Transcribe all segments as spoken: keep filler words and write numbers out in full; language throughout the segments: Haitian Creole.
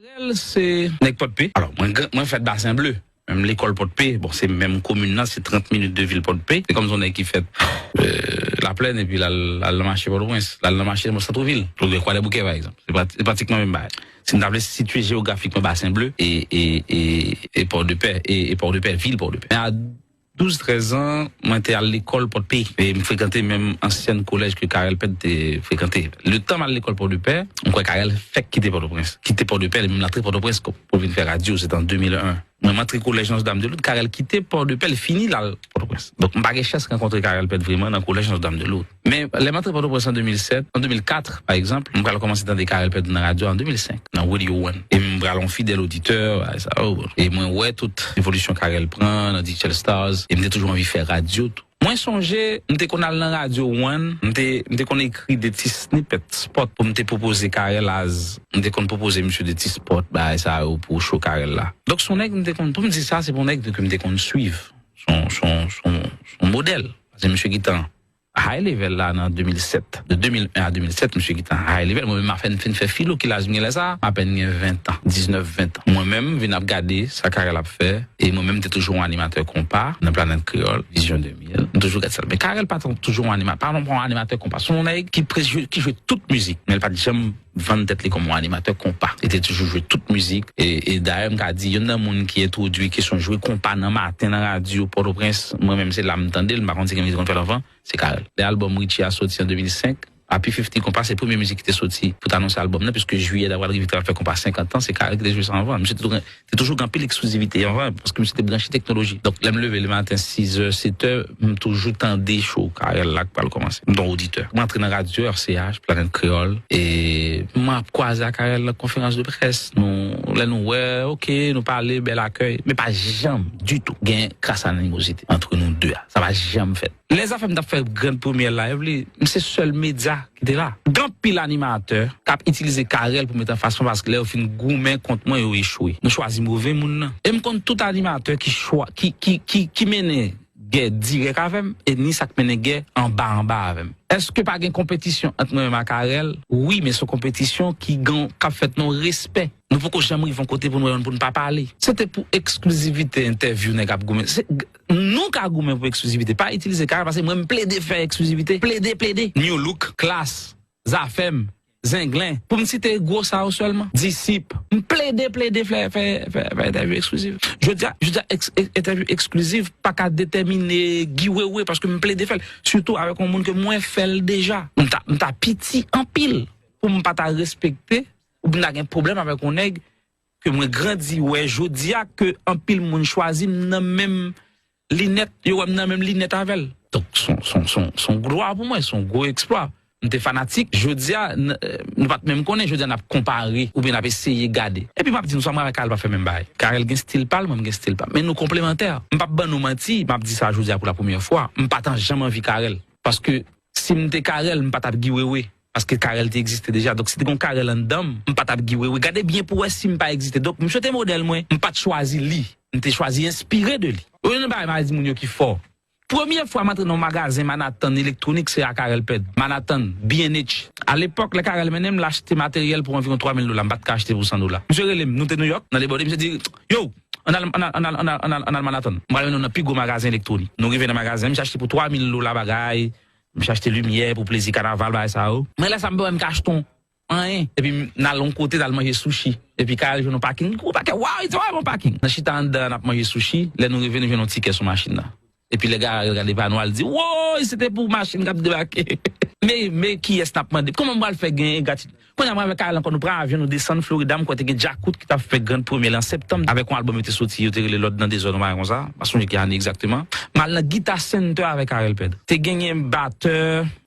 Karèl se nèg Pòdpe. Alò, mwen, mwen fèt Basen Ble. Menm lekòl Pòdpe, bon, se menm komin nan, se trant minit de vil Pòdpe. Se kòm se yon nèg ki fèt euh, Laplèn epi l al al nan mache Pòtoprens, l al nan mache nan sant vil, pou Kwadèboukè, pa egzanp. Se prati- se pratikman menm bagay. Si n ta vle sitiye jewografikman Basen Ble e, e, e, e Pòdepè, e, e Pòdepè, vil Pòdepè. Men a douz, trèz an, mwen te al lekòl Pòdpe. E m frekante menm ansyen kolèj ke Carel Pèd te frekante. Letan m al lekòl Pòdepè, m kwè Carel fèk kite Pòtoprens. Kite Pòdepè, li menm l antre Pòtoprens pou l vin fè radyo, se te an de mil en. Mwen, m antre kolèj Notre-Dame de Lourdes, Carel kite Pòdepè, l fini l al Pòtoprens. Donk, m pa gen chans rankontre Carel Pèd vreman nan kolèj Notre-Dame de Lourdes. Men, lè m antre Pòtoprens an de mil sèt, an de mil kat, pa egzanp, m pral kòmanse tande Carel Pèd nan radyo an de mil senk, nan Radio One. E m pral yon fidèl oditè, bagay sa yo. E mwen wè tout evolisyon Carel pran nan Digital Stars, e m te toujou anvi fè radyo tou. Mwen sonje, m te konn al nan radyo One, m te, m te konn ekri de ti snippet spot pou m te pwopoze Carel as, m te konn pwopoze misye de ti spot, bagay sa yo pou show Carel la. Donk, se yon nèg m te konn, pou m di sa, se pou yon nèg ke m te konn swiv. Se yon, se yon, se yon, se yon modèl. Paske misye gentan high level la nan de mil sèt. De de mil en a de mil sèt, misye gentan high level. Mwen menm, m apèn fin fè filo, ki laj m gen lè sa? M apèn gen ven tan, diznèf, ven tan. Mwen menm, vin ap gade sa Carel ap fè. E mwen menm, m te toujou yon animatè konpa nan Planèt Kreyòl, Vizyon de mil. M toujou gade sa. Men Carel pa t toujou yon anima-, pa yon, pa yon animatè konpa. Se yon nèg ki pre-, jwe, ki jwe tout mizik. Men l pa t janm vann tèt li kòm yon animatè konpa. Li te toujou jwe tout mizik. E, e dayè, m ka di, youn nan moun ki entwodui kesyon jwe konpa nan maten nan radyo Pòtoprens, mwen menm, se la m tande l, m pa konn si gen moun ki te konn fè l anvan, se Carel. Lè albòm Richie a soti an de mil senk, Happy fifty Konpa, se premye mizik ki te soti pou t anonse albòm nan, piske jiyè ta pral rive, ta pral fè konpa senkant an, se Carel ki te jwe sa anvan. Misye te toujou, te toujou gen anpil eksklizivite anvan, paske misye te branche teknoloji. Donk, lè m leve lematen, sizè, setè, m toujou tande show Carel la k pral kòmanse. M t yon oditè. M antre nan radyo R C H, Planèt Kreyòl, e m ap kwaze ak Carel nan konferans de près. Nou, lè nou wè, oke, nou pale, bèl akèy, men pa janm ditou gen kras animozite ant nou de a. Sa pa janm fèt. Lè Zafèm t ap fè grand premyè live li, m se sèl medya ki te la. Gen anpil animatè k ap itilize Carel pou met anfas mwen, paske lè yo fin goumen kont mwen, yo echwe. Nou chwazi move moun nan. E m konn tout animatè ki chwa, ki, ki, ki, ki mennen gè dirèk avè m, e ni sa k mennen gè anba anba avè m. Èske pa gen konpetisyon ant mwen menm ak Carel? Wi, men se yon konpetisyon ki gen, k ap fèt nan respè. Nou poko janm rive yon kote pou nou wè youn pou n pa pale. Se te pou eksklizivite entèvyou nèg ap goumen. Se, nou ka goumen pou eksklizivite. Pa itilize Carel, paske mwen m plede fè eksklizivite. Plede, plede. New Look, Klass, Zafèm, Zenglen. Pou m site gwo sa yo sèlman. Disip. M plede, plede fè, fè, fè, fè entèvyou eksklizif. Jodi a, jodi a, eks-, e-, entèvyou eksklizif pa ka detèmine Guy Wewe, paske m plede fè l. Sitou avèk yon moun ke mwen fè l deja. M ta, m ta piti anpil pou m pa ta respekte oubyen ta gen pwoblèm avèk yon nèg ke mwen grandi wè jodi a, ke anpil moun chwazi m nan menm linèt, yo wè m nan menm linèt avè l. Donk, se yon, se yon, se yon, se yon glwa pou mwen, se yon gwo eksplwa. M te fanatik, jodi a, n-, nou pa t menm konnen, jodi a n ap konpare oubyen n ap eseye gade. Epi m ap di nou sa, mwen avèk Carel pa fè menm bagay. Carel gen stil pa l, mwen m gen stil pa m. Men nou konplemantè. M p ap ban nou manti, m ap di sa jodi a pou la premyè fwa. M pa t janm anvi Carel. Paske si m te Carel, m pa t ap Guy Wewe. Paske Carel te egziste deja. Donk, si te gen yon Carel anndan m, m pa t ap Guy Wewe. Gade byen pou wè si m pa egziste. Donk, misye te modèl mwen. M pa t chwazi li. M te chwazi enspire de li. Ou youn nan bagay m a di moun yo ki fò. Premye fwa m antre nan yon magazen Manhattan elektwonik, se a Carel Pèd. Manhattan, B and H. A lepòk, lè Carel mennen m, l achte materyèl pou anviwon twa mil dola. M pa t ka achte pou san dola. Misye rele m, nou te New York, nan debòde, misye di, yo, ann al, ann al, ann al, ann al, ann al, ann al Manhattan. M pral mennen w nan pi gwo magazen elektwonik. Nou rive nan magazen, misye achte pou twa mil dola bagay. Misye achte limyè pou plezi kanaval, bagay sa yo. Men lè sa, m pa wè m ka achte yon anyen. Epi m, n al yon kote, n al manje sushi. Epi Carel jwenn yon pakin. Gwo pakèt, waw, li di, waw, bon pakin. Nan chita anndan an, n ap manje sushi. Lè nou rive, nou jwenn yon tikè sou machin nan. Epi lè Carel gade pa nou, al di, woy, se te pou machin k ap debake. Men, men kiyès n ap mande? Kòman m pral fè genyen gratitid? Kounye a, mwen avèk Carel ankò, nou pran avyon, nou desann Florida. M kwè te gen Djakout ki t ap fè grand premyè l an septanm, avèk yon albòm yo te soti, yo te rele Lòd nan Dezòd, yon bagay konsa. M pa sonje ki ane egzakteman. M al nan Guitar Center avèk Carel Pèd. Te genyen batè,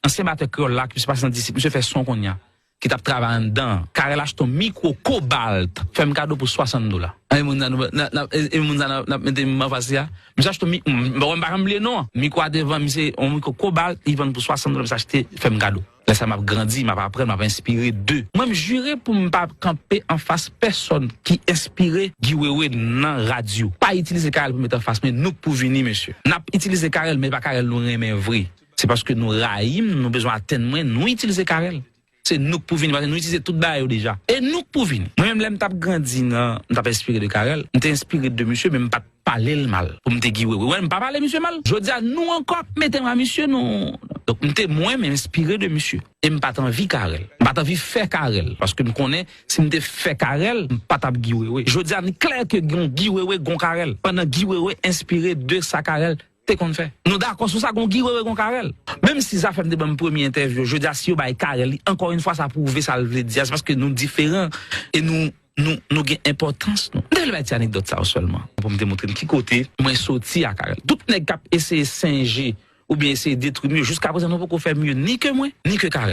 ansyen batè kreyòl la, ki misye pase nan Disip, misye fè son kounye a, ki t ap travay anndan an. Carel achte yon mikwo Kobalt, fè m kado pou swasant dola. E moun sa nou, n ap, n ap, e, e moun sa n ap, n ap mete m anfas li a. Misye achte yon mi-, m, m, m pa janm bliye non an. Mikwo a te vann, misye, yon mikwo Kobalt, li vann pou swasant dola, misye achte, fè m kado. Lè sa m ap grandi, m ap aprann, m ap enspire de. Mwen, m jire pou m pa kanpe anfas pèsonn ki enspire Guy Wewe nan radyo. Pa itilize Carel pou met anfas mwen, nou k pou vini, mesye. N ap itilize Carel, men pa Carel nou renmen vre. Se paske nou rayi m, nou bezwen atenn mwen, nou itilize Carel. Se nou k pou vini, paske nou itilize tout bagay yo deja. E nou k pou vini. Mwen menm, lè m t ap grandi, nan, m t ap enspire de Carel, m te enspire de misye, men m pa t pale l mal pou m te Guy Wewe. Wè, m pa pale misye mal. Jodi a, nou ankò ap mete m a misye, nou. Donk, m te mwen menm enspire de misye. E m pa t anvi Carel. M pa t anvi fè Carel. Paske m konnen, si m te fè Carel, m pa t ap Guy Wewe. Jodi a, li klè ke gon Guy Wewe, gon Carel. Pandan Guy Wewe enspire de sa Carel te konn fè. Nou dakò sou sa, gon Guy Wewe, gon Carel. Menm si Zafèm te ban m premye entèvyou, jodi a, si yo bay Carel li, ankò yon fwa, sa pwouve sa l vle di a, se paske nou diferan e nou, nou, nou gen enpòtans nou. M te vle bay ti anekdòt sa yo sèlman, pou m te montre n ki kote mwen soti a Carel. Tout nèg k ap eseye senje oubyen eseye detwi m yo, jiska prezan, nou poko fè mye ni ke mwen, ni ke Carel.